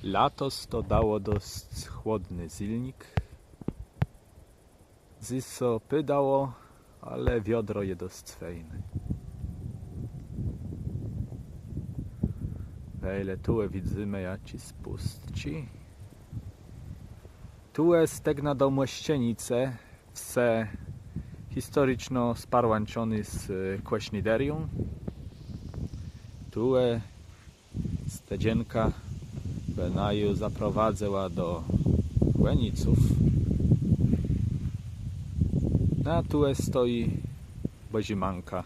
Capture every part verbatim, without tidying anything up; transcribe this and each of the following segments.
Latos to dało dosc chłodny zélnik. Dzys sã padało, ale wiodro je dosc fejn. Wejle, tu widzymë jaczés pùstczi. Tu je stegna do Mòscenice, wsë historiczno sparłãczony z Kòszniderią. Tu je stedżenka bë naju zaprowadzëła do Chòniców. A tu je stoji Bòżimãka,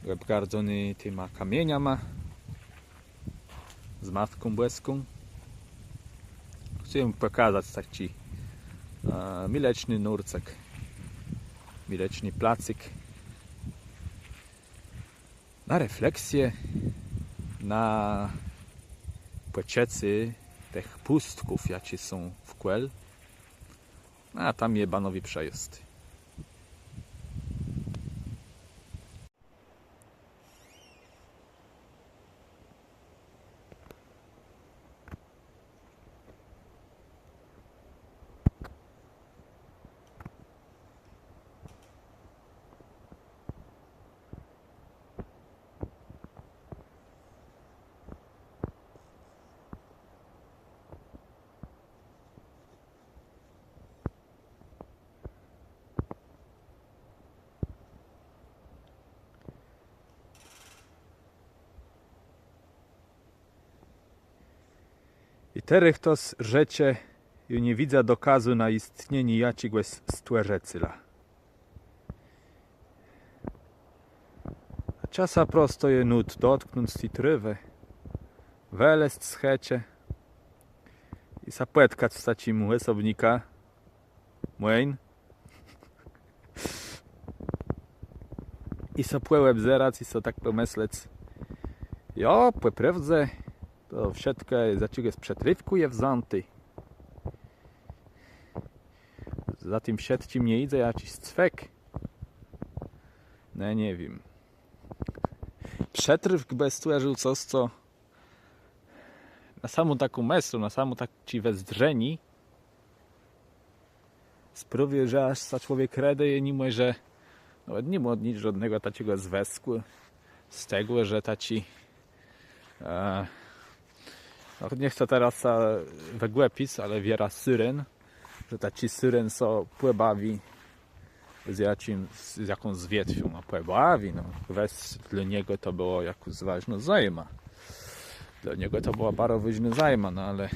òbgardzony tima kamieniama z Matką Bòską. Chcã pòkazac taczi, e, mileczny nórcëk, mileczny placyk na refleksjã, na pòczëcé tëch pùstków, jaczé są wkół. A tam je banowé przejôzdë. I terô chtos rzecze, jô nie widzã dokazu na jistnienié jaczégòs stwòrzëcela. A czasã prosto je nót dotknąc ti trôwë, wëlezc z chëczë i sã pòtkac z taczim òsobnikã, mòjn. I so pòòbzerac, i so tak pòmëslec. Jo, pò prôwdze, to wszëtkò z jaczégòs przëtrôfkù je wzãté. Za tim wszëtczim nie jidze jaczis cwek. No, nie wiém. Przëtrôfk bë stwòrził cos, co na samą taką mëslã, na samé taczé wezdrzenié sprawiô, że jaż sã człowiek redëje, nimò że nawet ni mô ni żódnégò taczégò zwëskù z tegò, że taczi, e, no, nie chcã terô sã wëgłëpic, ale wierã syren, że taczi syren so pòbawi z jaczim, z jakąs wierzbią, no, pòbawi, no. Gwës dlô niegò to bëło jakôs wôżnô zajma. Dlô niegò to bëła baro wôżnô zajma, no ale,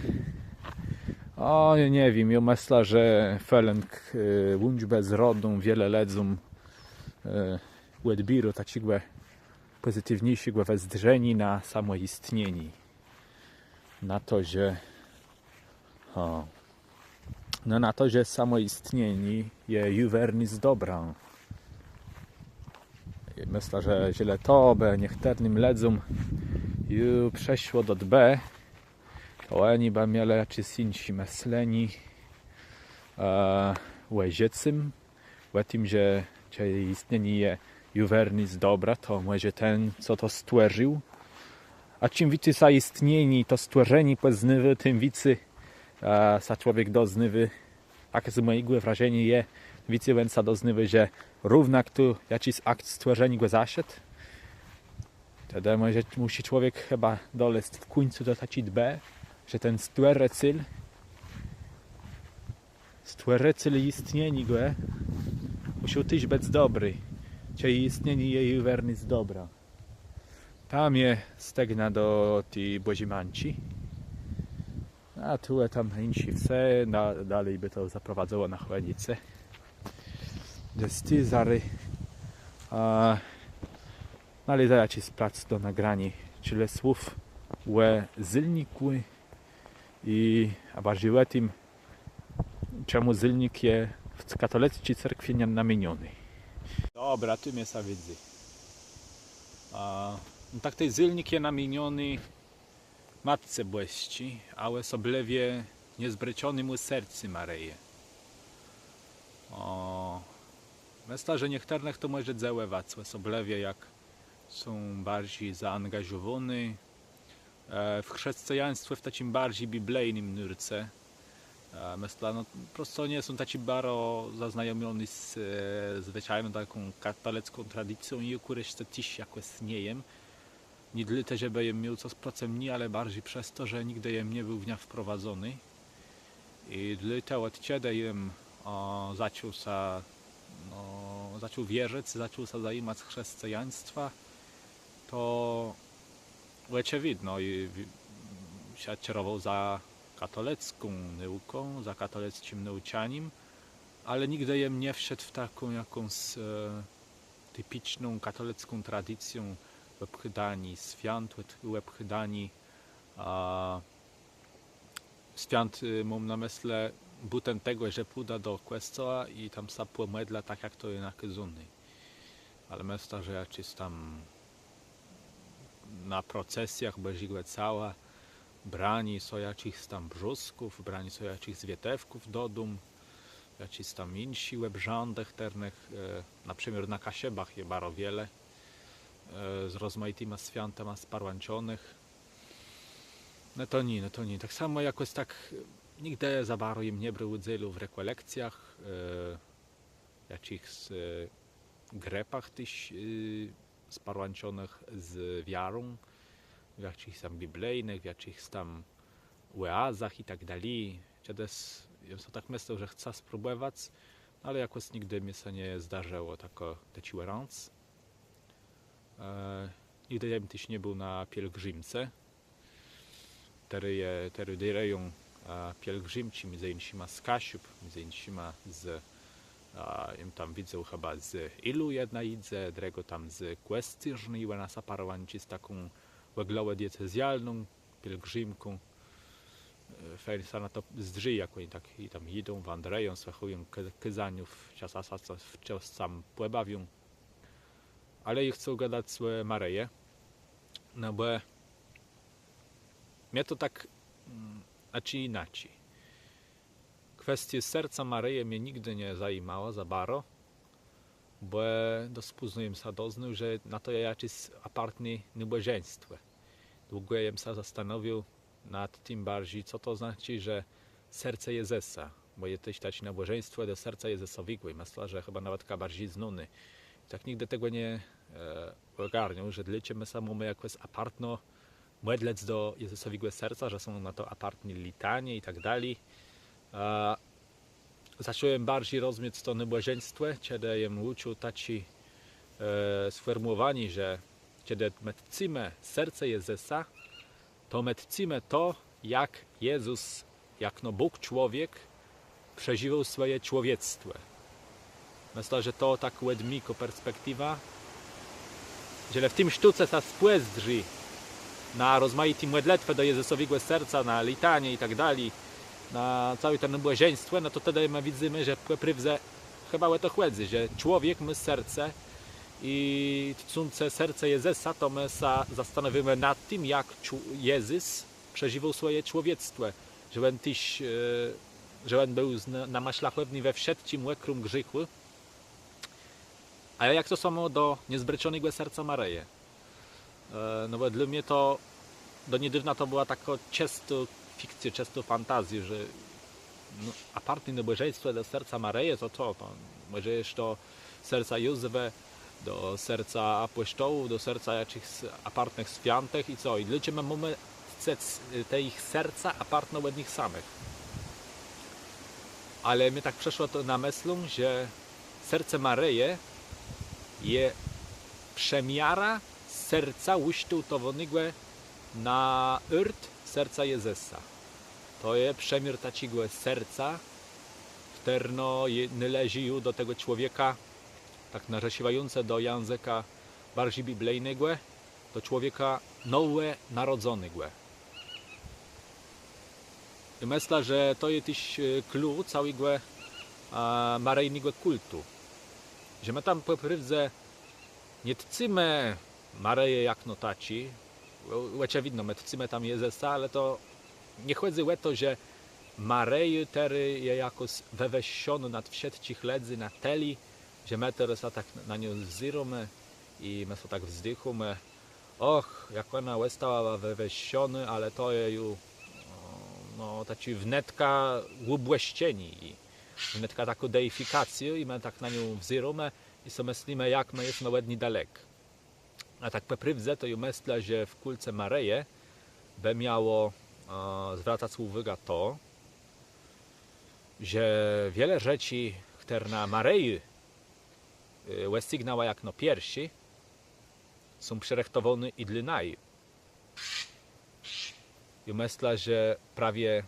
ò, nie, nie wiém, jô mëszlã, że felënk, e, łączbë z rodą wiele lëdzóm, e, òdbiérô taczégò pòzytiwniészégò wezdrzeniô na samò jistnienié. Na to, że, ò, no, na to, że samò jistnienié je ju wierno z dobrã. I mëszlã, że jeżlë to bë niechtërnym lëdzóm ju przeszło do dëbë, to òni bë mielë jaczés jinszé mëslenié, e, ò żëcym, ò tim, że czej jistnienié je ju wierno z dobrã, to mòże ten, co to stwòrził. A czim wicy sã jistnienié, to stwòrzenié pòznôwô, tim wicy, e, sã człowiek doznôwô, tak z mòjégò wrażeniô je, wicy òn sã doznôwô, że równak tu jaczis akt stwòrzeniô gò zaszedł. Tedë mòże mùszi człowiek chëba dolezc w kùńcu do taczi dëbë, że ten stwòrzëcel, stwòrzëcel jistnieniô gò mùszôł téż bëc dobri, czej jistnienié je ju wierno z dobrã. Tam je stegna do ti Bòżi Mãczi. A tu je tam jinszé wsë, na, dali bë to zaprowadzëło na Chònice. Dze z ti zarô, a, nalézã jaczis plac do nagraniô, czile słów ò zélnikù i, a barżi ò tim, czemù zélnik je w katolëcczi cerkwi nie, namieniony. Dobra, tu mie sã widzy. A, no tak, ten zélnik je namieniony Matce Bòsczi, a òsoblëwie Niezbrëczonémù Sercu Marëje. Ò, mëszlã, że niechtërnëch to mòże dzëwòwac, òsoblëwie jak są barżi zaangażowóny, E, w chrzescëjaństwie w taczim barżi biblijnym nurce. E, mëszlã, no, prosto nie jem taczi baro zaznajomiony z, e, zwëczajną taką katolëcką tradicją i ù kùresztë téż jakòs nie jem. Nié dlôte, żebë jem miôł cos procëm ni, ale barżi przez to, że nigdë jem nie béł w niã wprowadzony. I dlôte òd czedë jem, e, zaczął sã, no, zaczął wierzëc, zaczął sã zajimac chrzescëjaństwã, to òczëwidno i wi-, sã czerowôł za katolëcką nôùką, za katolëcczim nôùczanim, ale nigdë jem nie wszedł w taką jakąs, e, tipiczną katolëcką tradicjã òbchôdaniô swiãt, òb-, òbchôdaniô, a, swiãt, e, móm na mëslë bùten tegò, że pùdã do kòscoła i tam sã pòmòdlã tak, jak to je nakôzóné. Ale mëszlã, że jaczés tam na procesjach Bòżégò Cała branié so jaczichs tam brzózków, branié so jaczichs wietewków do dóm, jaczés tam jinszé òbrzãdë, chtërnëch, e, na przëmiôr na Kaszëbach je baro wiele, e, z rozmajitima swiãtama sparłãczonëch. No to nié, no to nié. Tak samò jakòs tak, e, nigdë za baro jem nie brôł ùdzélu w rekòlekcjach, e, jaczichs, e, grëpach téż, e, sparłãczonëch z wiarą, w jaczichs tam biblijnëch, w jaczichs tam òazach i tak dali. Czedës jem so tak mëslôł, że chcã spróbòwac, no ale jakòs nigdë mie sã nie zdarzëło takô, taczi òrãdz. E, nigdë jem téż nie béł na pielgrzimce. Terô je, terô dérëją, e, pielgrzimczi, midzë jinszima z Kaszëb, midzë jinszima z, e, jem tam widzôł chëba z Hélu jedna jidze, drëgô tam z Kòscérznë, i òna sã parłãczi z taką òglowo-diecezjalną pielgrzimką. E, fejn sã na to zdrzi, jak òni tak i tam jidą, wãdrëją, słëchôją kô-, kôzaniów, czasã sã w czos tam pòbawią. Ale jô chcã gadac ò Marëje, no bò mie to tak, mm, znaczi jinaczi. Kwestiô serca Marëje mie nigdë nie zajimała za baro, bò dosc pózno jem sã doznôł, że na to je jaczés apartné nôbòżeństwò. Długò jem sã zastanôwiôł nad tim barżi, co to znaczi, że serce Jezësa, bò je téż taczé nôbòżeństwò do serca Jezësowégò i mëszlã, że chëba nawetka barżi znóné. Tak nigdë tegò nie, e, ògarniôł, że dlôcze më sã mómë jakòs apartno mòdlëc do Jezësowégò serca, że są na to apartné litanie i tak dali. E, zaczął jem barżi rozmiec to nôbòżeństwò, czedë jem ùczuł taczé, e, sfòrmùłowanié, że czedë më tcymë serce Jezësa, to më tcymë to, jak Jezus, jakno Bóg człowiek, przeżiwôł swòje człowiectwò. Mëszlã, że to tak òdmikô perspektiwã, że le w tim sztóce sã spòzdrzi na rozmajité mòdlëtwë do Jezësowégò serca, na litanie i tak dali, na całé to nôbòżeństwò, no to tedë më widzymë, że pò prôwdze chëba ò to chòdzy, że człowiek mô serce i tcącë serce Jezësa, to më sã zastanôwiómë nad tim, jak czu-, Jezës przeżiwôł swòje człowiectwò, że òn téż, e, że òn béł zna-, nama szlachòwny we wszëtczim, òkróm grzéchù. Ale jak to samò do niezbrëczonégò serca Marëje. E, no bò dlô mie to do niedôwna to bëła takô czësto fikcjô, czësto fantazjô, że, no, apartné nôbòżeństwò do serca Marëje, to co, to mòże jesz do serca Józwë, do serca apòsztołów, do serca jaczichs apartnëch swiãtëch i co? I dlôcze më mómë tcëc, e, te jich serca apartno òd nich samëch? Ale mie tak przëszło to na mëslã, że serce Marëje je przëmiarã serca ùsztôłtowónégò na ôrt serca Jezësa. To je przëmiôr taczégò serca, chtërno je, nôleżi ju do tegò człowieka, tak narzesziwającë do jãzëka barżi biblijnégò, do człowieka nowò narodzonégò. I mëszlã, że to je téż, e, clou całégò, a, marijnégò kùltu. Że më tam pò prôwdze nie tcymë Marëje jakno taczi. Ò-, òczëwidno, më tcymë tam Jezësa, ale to nie chòdzy ò to, że Marëjô terô je jakòs wëwëższonô nad wszëtczich lëdzy na tëli, że më terô sã tak na niã wzérómë i më so tak wzdichómë: Och, jak òna òstała wëwëższonô, ale to je ju, no, taczé wnetka ùbòższenié i wnetka takô deifikacjô i më tak na niã wzérómë i so mëslimë, jak më jesmë òd ni dalek. A tak pò prôwdze to jô mëszlã, że w kùlce Marëje bë miało zwracac ùwôgã to, że wiele rzeczi, chtërne Marëjô òsygnãła jakno pierszô, są przërëchtowóné i dlô naju. Jô mëszlã, że prawie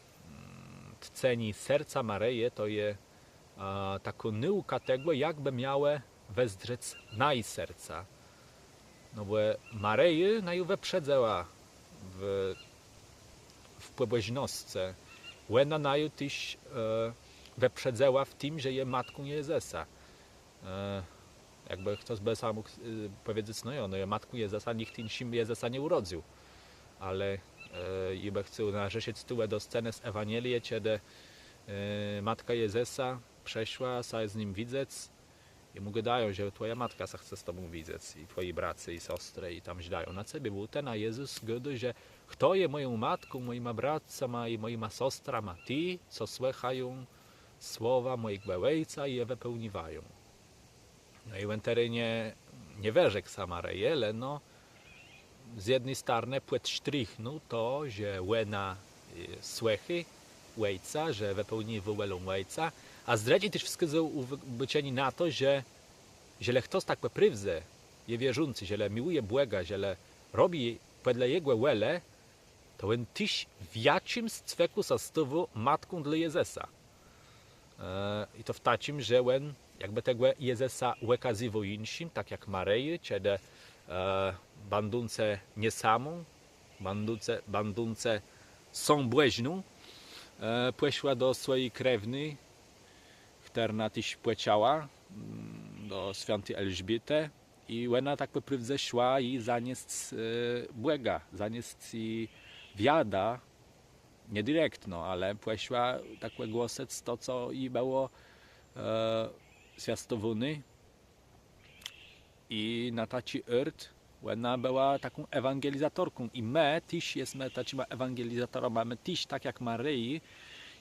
tcenié serca Marëje to je takô nôùka tegò, jak bë miałë wëzdrzec naje serca. No bò Marëjô naju wëprzedzëła w pòbòżnoscë. Òna naju téż wëprzedzëła w tim, że je matką Jezësa. Jakbë chtos bë so mógł pòwiedzec, no jo, no je matką Jezësa, nicht jinszi Jezësa nie ùrodzył. Ale jô bë chcôł narzeszëc tuwò do scenë z Ewanielie, czedë matka Jezësa przëszła sã z nim widzec i mù gôdają, że twòja matka sã chce z tobą widzec i twòji bracô i sostrë i tam żdają na cebie, bò ten Jezës gôdô, że chto je mòją matką, mòjima bracama i mòjima sostrama? Ti, co słëchają słowa mòjégò Òjca i je wëpełniwają. No i òn terô nie wërzekł sã Marëje, leno z jedny starnë pòdsztrichnął to, że òna słëchô Òjca, że wëpełniô wòlą Òjca, a z drëdżi téż wskôzôł ùbôczenié na to, że żelë chtos tak pò prôwdze je wierzący, żelë miłuje Bòga, żelë robi pòdle Jegò wòlë, to òn téż w jaczims cwekù sã stôwô matką dlô Jezësa. I to w taczim, że òn jakbë tegò Jezësa òkazywô jinszim, tak jak Marëjô, czedë bãdącë nie samą, bãdącë sã bòżną, pòszła do swòji krewny, chtërna téż pòczãła, do swiãti Elżbiétë. I òna tak pò prôwdze szła ji zaniesc Bòga, zaniesc ji wiadã, nie direktno, ale pòszła tak głosëc to, co ji bëło zwiastowóné. I na taczi ôrt òna bëła taką ewanielizatorką. I më téż jesmë taczima ewanielizatorama, më téż tak jak Marëjô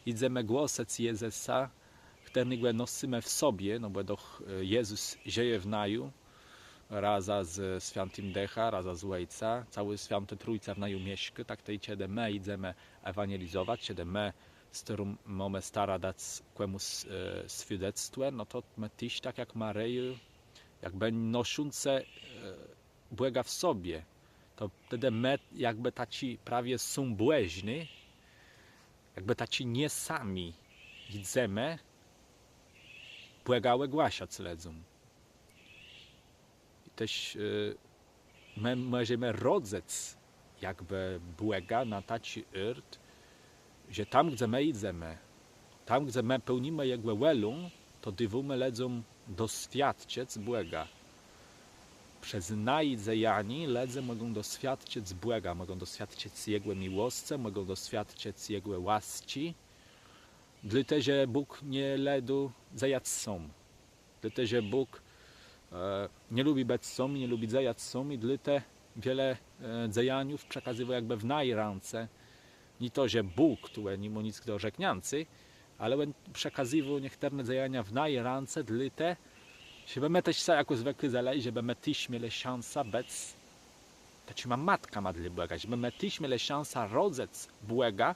jidzemë głosëc Jezësa, chtërnégò nosymë w sobie, no bò doch Jezës żëje w naju, razã ze Swiãtim Dëchã, razã z Òjcã, całô Swiãtô Trójca w naju mieszkô, tak tej czedë më jidzemë ewanielizowac, czedë më stôrô-, mómë starã dac kòmùs swiôdectwò, no to më téż tak jak Marëjô, jakbë noszącë Bòga w sobie, to tedë më jakbë taczi prawie sã bòżny, jakbë taczi nie sami jidzemë Bòga ògłaszac lëdzóm. I téż më mòżemë rodzëc jakbë Bòga na taczi ôrt, że tam, gdze më jidzemë, tam, gdze më pełnimë Jegò wòlą, to dôwómë lëdzóm doswiadczëc Bòga. Przez naje dzejanié lëdze mògą doswiadczëc Bòga, mògą doswiadczëc Jegò miłoscë, mògą doswiadczëc Jegò łasczi. Dlôte że Bóg nie lëdô dzejac sóm. Dlôte że Bóg nie lubi bëc sóm, nie lubi dzejac sóm i dlôte wiele dzejaniów przekazywô jakbë w naje rãce. Nié to, że Bóg tu ni mô nic do rzekniãcô, ale òn przekazywô niechtërne dzejania w naje rãce dlôte, żebë më téż sã jakòs wëkôzelë, żebë më téż mielë szansã bëc taczima matkama dlô Bòga, żebë më téż mielë szansã rodzëc Bòga.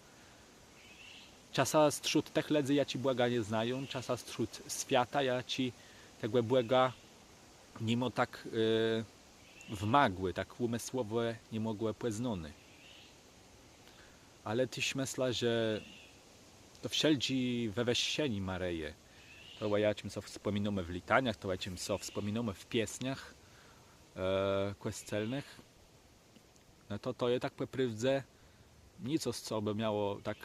Czasã strzód tëch lëdzy, jaczi Bòga nie znają, czasã strzód swiata, jaczi tegò Bòga ni mô tak wmãgłé, tak ùmësłowò ni mô gò pòznóné. Ale téż mëszlã, że to wszelczé wëwëższenié Marëje, to, ò jaczim so wspòminómë w litaniach, to, ò jaczim so wspòminómë w piesniach kòscelnëch, no to to je tak pò prôwdze nié cos, co bë miało tak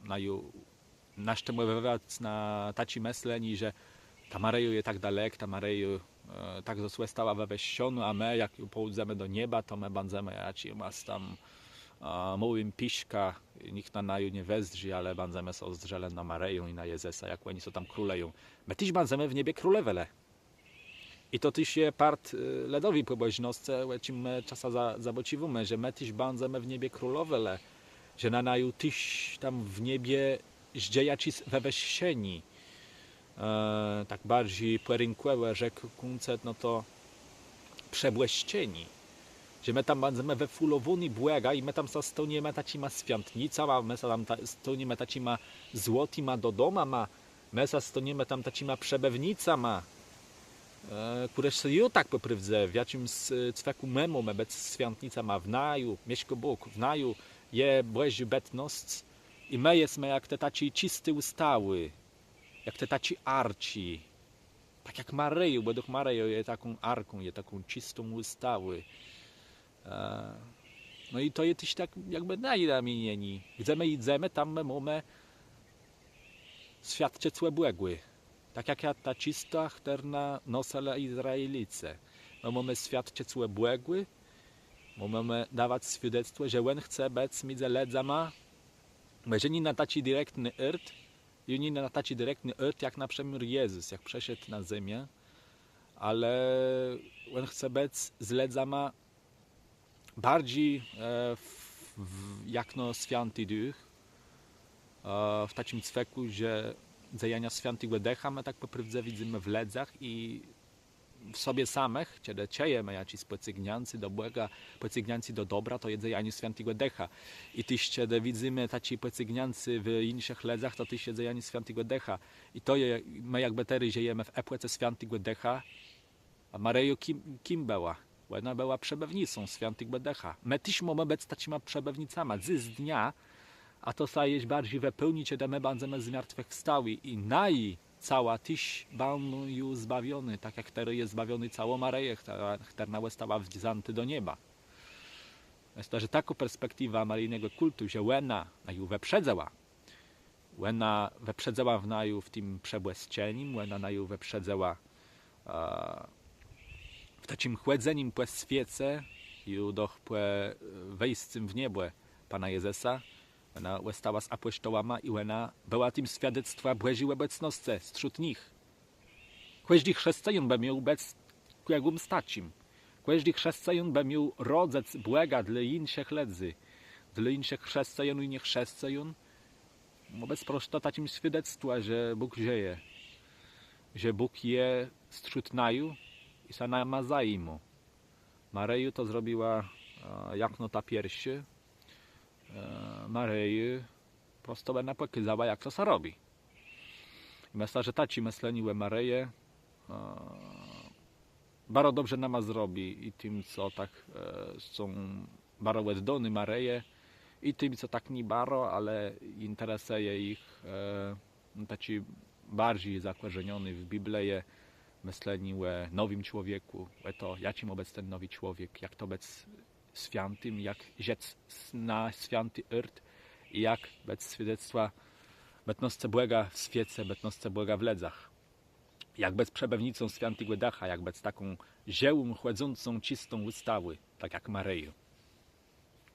naju nasztëmòwac na taczé mëslenié, że ta Marëjô je tak dalek, ta Marëjô tak zôs òstała wëwëższonô, a më, jak ju pùdzemë do nieba, to më bãdzemë jaczimas tam môłim piskã, nicht na naju nie wezdrzi, ale bãdzemë so zdrzelë na Marëjã i na Jezësa, jak òni so tam królëją. Më téż bãdzemë w niebie królowelë. I to téż je part lëdowi pòbòżnoscë, ò czim më czasã zabôcziwómë, że më téż bãdzemë w niebie królowelë, że na naju téż tam w niebie żdże jaczés wëwëższenié. Tak barżi pòrénkòwò rzeknącë, no to przebòżczenié. Że më tam bãdzemë wëfùlowóny Bòga i më tam sã stóniemë taczima swiątnicama, më sã tam stóniemë taczima złotima dodomama, më sã stóniemë tam taczima przebëwnicama, chtërne sã ju tak pò prôwdze w jaczims cwekù mògą bëc swiątnicama. W naju mieszkô Bóg, w naju je Bòżô bëtnosc. I më jesmë jak te taczé czisté ùstałé, jak te taczé arczi. Tak jak Marëjô, bò doch Marëjô je taką arką, je taką czistą ùstałą. No i to je téż tak jakbë naje namienienié. Gdze më jidzemë, tam më mómë swiôdczëc ò Bògù. Tak jak ta czësta, chtërną nosëlë Izraelicë. Më mómë swiôdczëc ò Bògù, mómë dawac swiadectwò, że Òn chce bëc midzë lëdzama. Mòże nié na taczi direktny ôrt, i nié na taczi direktny ôrt jak na przëmiôr Jezës, jak przëszedł na zemiã, ale Òn chce bëc z lëdzama barżi jakno Swiãti Dëch, w taczim cwekù, że dzejania Swiãtégò Dëcha më tak pò prôwdze widzymë w lëdzach i w sobie samëch, czedë czëjemë jaczés pòcygniãcé do Bòga, pòcygniãcé do dobra, to je dzejanié Swiãtégò Dëcha. I téż czedë widzymë taczé pòcygniãcé w jinszich lëdzach, to téż je dzejanié Swiãtégò Dëcha. I to je, më jakbë terô żëjemë w epòce Swiãtégò Dëcha. A Marëjô kim bëła? Òna bëła przebëwnicą Swiãtégò Dëcha. Më téż mómë bëc taczima przebëwnicama dzysdnia. A to sã jesz barżi wëpełni, czedë më bãdzemë zmartwëchwstałi i naje cała téż bãdą ju zbawioné, tak jak terô je zbawioné cało Marëje, chtërna òstała wzãtô do nieba. Mëszlã, że takô perspektiwa marijnégò kùltu, że òna naju wëprzedzëła, òna wëprzedzëła w naju w tim przebòżczenim, òna naju wëprzedzëła w taczim chòdzenim pò swiece, ju doch pò wéńscym w niebò Pana Jezësa. Òna òstała z apòsztołama i òna bëła tim swiadectwã Bòżi òbecnoscë strzód nich. Kòżdi chrzescëjón bë miôł bëc kògùms taczim. Kòżdi chrzescëjón bë miôł rodzëc Bòga dlô jinszich lëdzy, dlô jinszich chrzescëjón i niechrzescëjón. Mô bëc prosto taczim swiadectwã, że Bóg żëje, że Bóg je strzód naju i sã nama zajimô. Marëjô to zrobiła jakno ta pierszô. Marëjô prosto bë nama pòkôzała, jak to sã robi. I mëszlã, że taczé mëslenié ò Marëje baro dobrze nama zrobi i tim, co tak są baro òddóny Marëje, i tim, co tak nié baro, ale interesëje jich taczé barżi zakòrzeniony w Biblëji mëslenié ò nowim człowiekù, ò to, jaczim mô bëc ten nowi człowiek, jak to bëc swiãtim, jak żëc na swiãti ôrt i jak bëc swiadectwã bëtnoscë Bòga w swiece, bëtnoscë Bòga w lëdzach. Jak bëc przebëwnicą Swiãtégò Dëcha, jak bëc taką żëwą, chòdzącą, czëstą ùstawą, tak jak Marëjô.